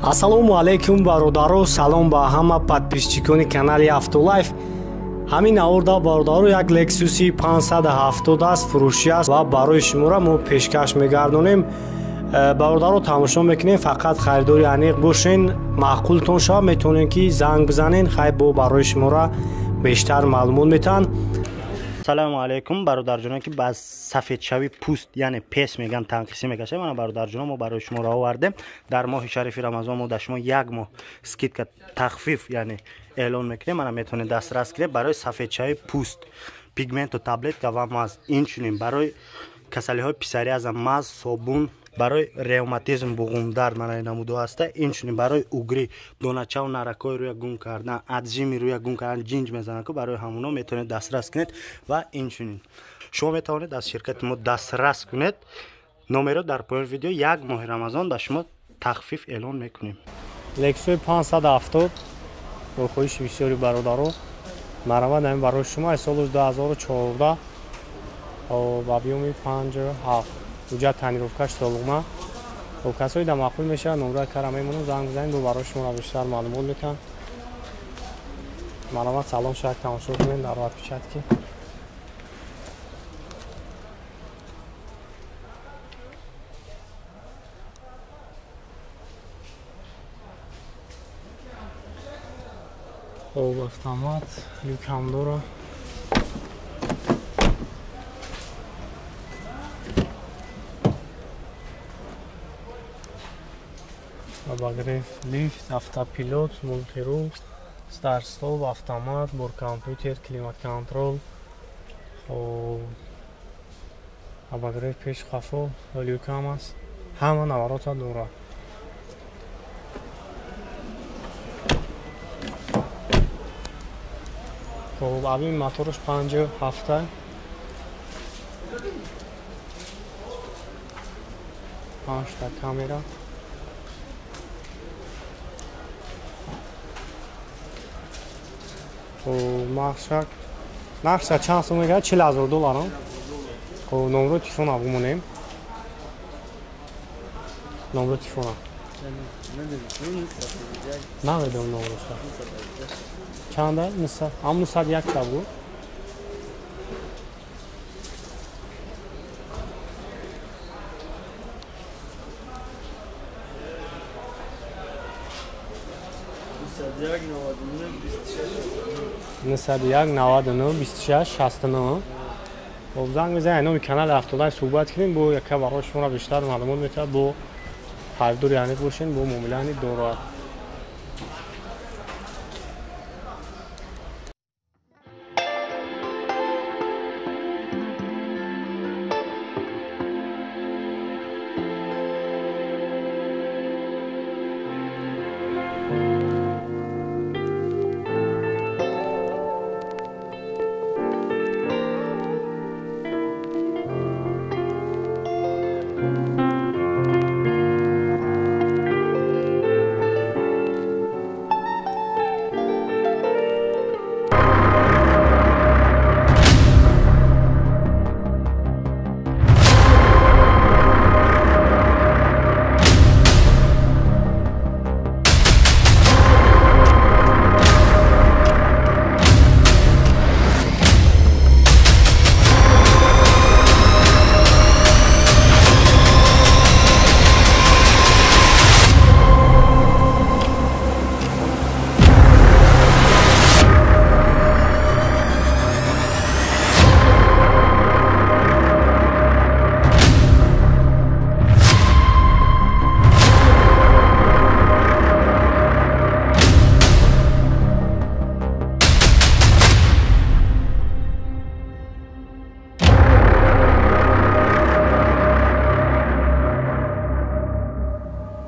Ассалому алайкум бародаро, салом ба ҳама подписчикони канали Автолайф. Ҳамин наворда бародаро як Lexus 570 аст, фурӯшӣ аст ва барои шуморо мо пешкаш мегардонем. Бародаро тамошо мекунем, фақат харидори аниқ бошен, маъқултон шава, метавонем ки занг бизанен, хай бо барои шуморо бештар маълумот метаҳанд. Салому алайкум бародарҷонон, ки ба сафедшавии пӯст, яъне пес меган, танқисӣ мекашад. Мана бародарҷонон, мо барои шумо овардем. Дар моҳи шарифи Рамазон мо дар шумо як моҳ скидка, тахфиф, яъне эълон мекунем. Мана метавонед дастрас кунед барои сафедшавии пӯст, пигменту таблетка ва маз. Инчунин барои касалиҳои псориаза маз, собун, барои ревматизм, буғумдард, мана намудо ҳаста. Инчунин барои угри, доначаву наракҳои рӯя гум кардан, аджими рӯя гум кардан, ҷинҷ мезананд ку, барои ҳамуно метавонед дастрас кунед. Ва инчунин шумо метавонед аз ширкати мо дастрас кунед. Номеро дар поёни видео. Як моҳи Рамазон ба шумо тахфиф эълон мекунем. Lexus 570 бо хоҳиши бисёри бародаро марамад ҳамин барои шумо аз соли 2014 ба биёми 57 уҷа тонировкаш солума. Хоб, касои да маъқул мешавад, номраи кара мемонам, занг бизанед, бо барои шуморо бештар маълумот метаҳанд. Марамад салом шавад, тамошо кунед дар отпечатки. Хоб, автомат, люкам дора. Обогрев, лифт, автопилот, мультирул, старт-стоп, автомат, боркомпютер, климат-контрол, обогрев пеш қафо, люкам аст. Ҳама наворота дорад. Хоб, абин мотораш 57, панҷта камера. Нақша чанд сум мегирад? 40,000 доллар. Хоб, номро телефона бумонем. Номро телефона. Намедонам номроша. Чанда? 900. Ам 901 та буд. Нусад як 99 26 69. Хоб, занг мезанед, номи канали Автолайф суҳбат кунем, бо яка барои шуморо бештар маълумот метаҳад, бо харидори аниқ бошен, бо муомилаи аниқ дорад.